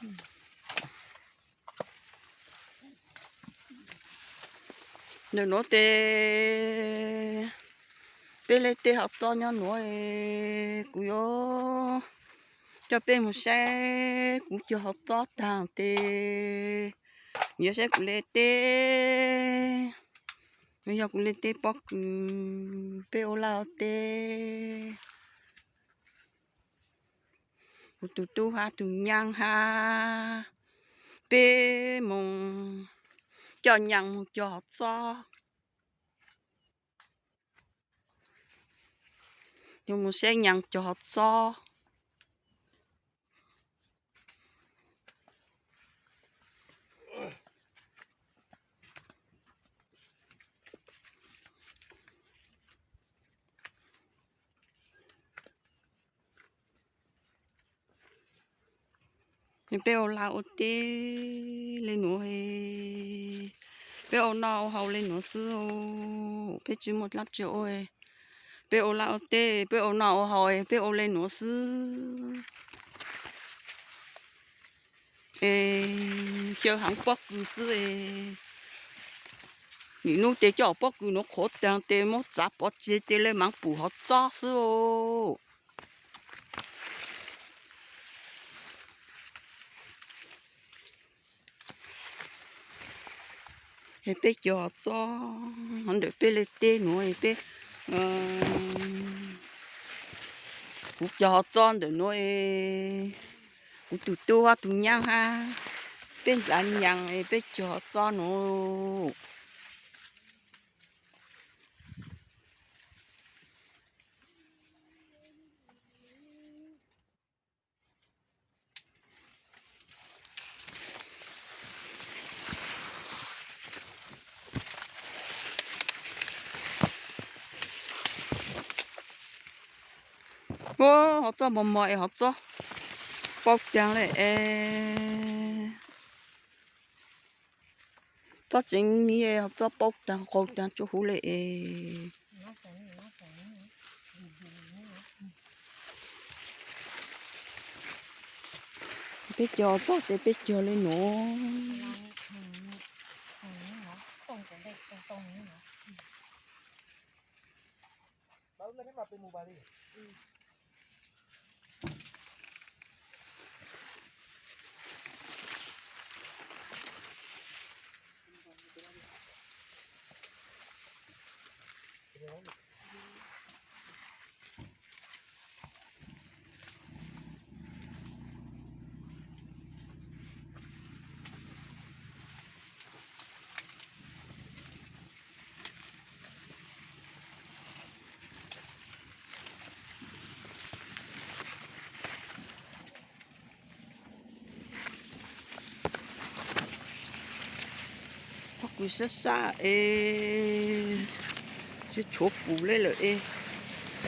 Ntawm nuav tes peb le tej hov txob nyob nuav, kuv yuav coj peb mus saib kuv cog hov txob taag tes, yuav saib kuv le tej, yog kuv le tej pob kws peb ua laj ua teb. Kuv tug tub hab tug nyaab hab, peb moog coj nyaas moog cog hov txob. Yuav mus saib nyaas cog hov txob. Peb ua laj ua teb le nuav, peb ua noj ua haus le nuav xwb, peb tsi muaj dlaab tsi ua. Peb ua laj ua teb, peb ua noj ua haus, peb ua le nuav xwb. Es xyaw haav pob kws xwb es, nim nub tes coj pob kws nuav qhuav taag tes muab txav pov tseg tes le maav pum hov txob xwb os. Es peb cog hov txob ntawm peb le teb nuav, peb, kuv cog hov txob ntawm nuav, kuv tug tub hab tug nyaab hab, peb nplhav nyaas es peb cog hov txob nuav. Hov txob mos mos es hov txob paub taag le es, txob tseev ni es hov txob paub taag qaug taag tsuj huv le es. Peb cog txob tes peb cog le nuav. Pob kws sab sab es tsi tshuav pum le lawm es,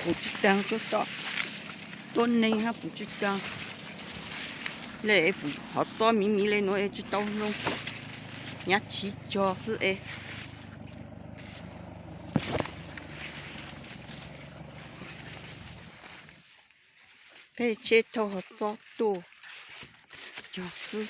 pum tsi taag tsuj to, tuab neeg hab pum tsi taag le es, pum hov txob miv miv le nuav es tsi tau zoo, nyav chiv cog xwb es. Peb tsheb thauj hov txob tuaj cog xwb.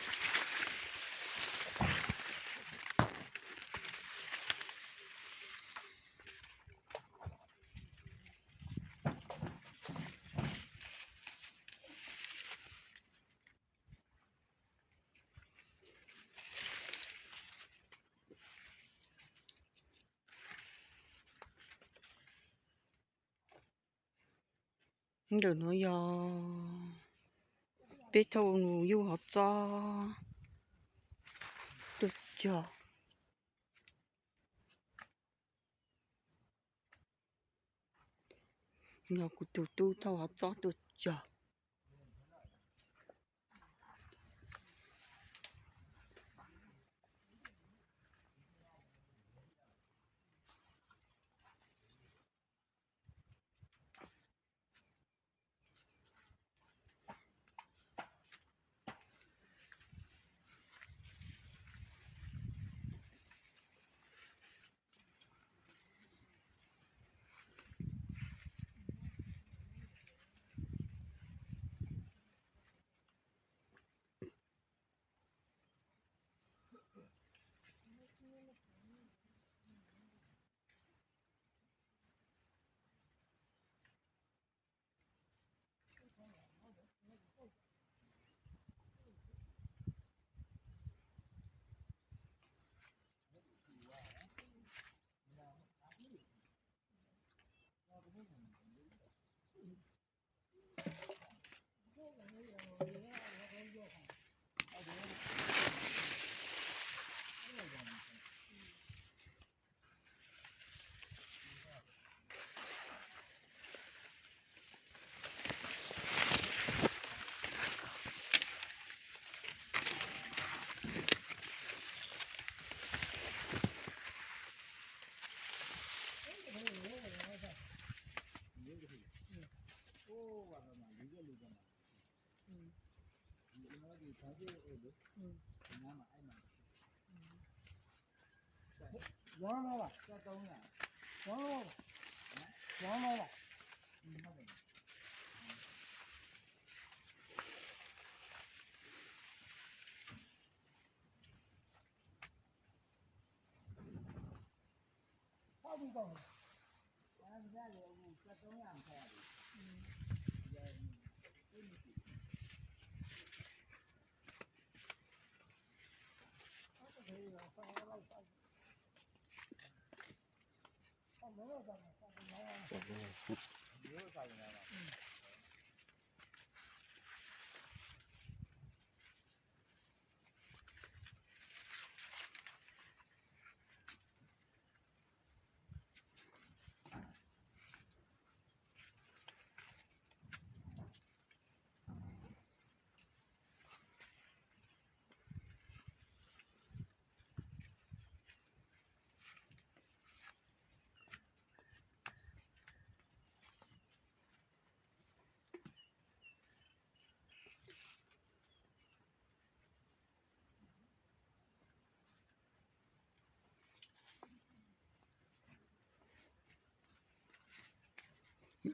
Ntawm nuav yog peb thauj nus yug hov txob tuaj cog. Yog kuv tug tub thauj hov txob tuaj cog.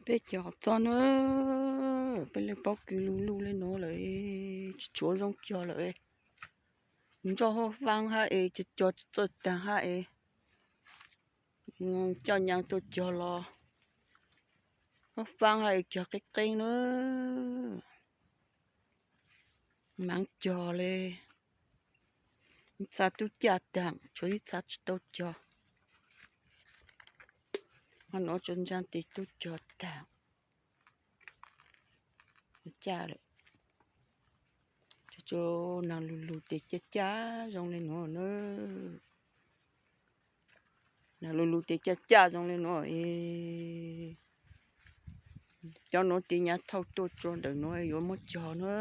Peb cog txog na, peb li pob kws lug lug li nuav lawm, tsis tshuav zoo cog lawm. Nroj huab vaab hab es cog cog tsis txawj taag hab es, coj nyaav tuaj cog los huab vaab hab es cog qeeb qeeb na. Maav cog le, ib txha tub caj taag, tshuav ib txha tsis tau cog. Hab nuav tsuas ntsaa tes tub cog taag. Caj lawm, tsuas naag lug lug tes caj caj zoo le nuav na. Naag lug lug tes caj caj zoo le nuav es, cov nuav tes nyaav thauj tuaj tsua ntawm nuav yuav muab cog na.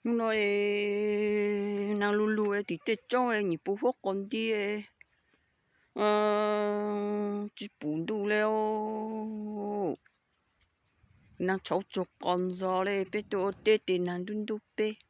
Hnub no es naag lug lug es tim tej roob es nyuam puv huab qos nti, tsis pum ntuj le, naag tshauv tsuag qos ntxog le, peb tuaj ua teb tes naag ntub ntub peb.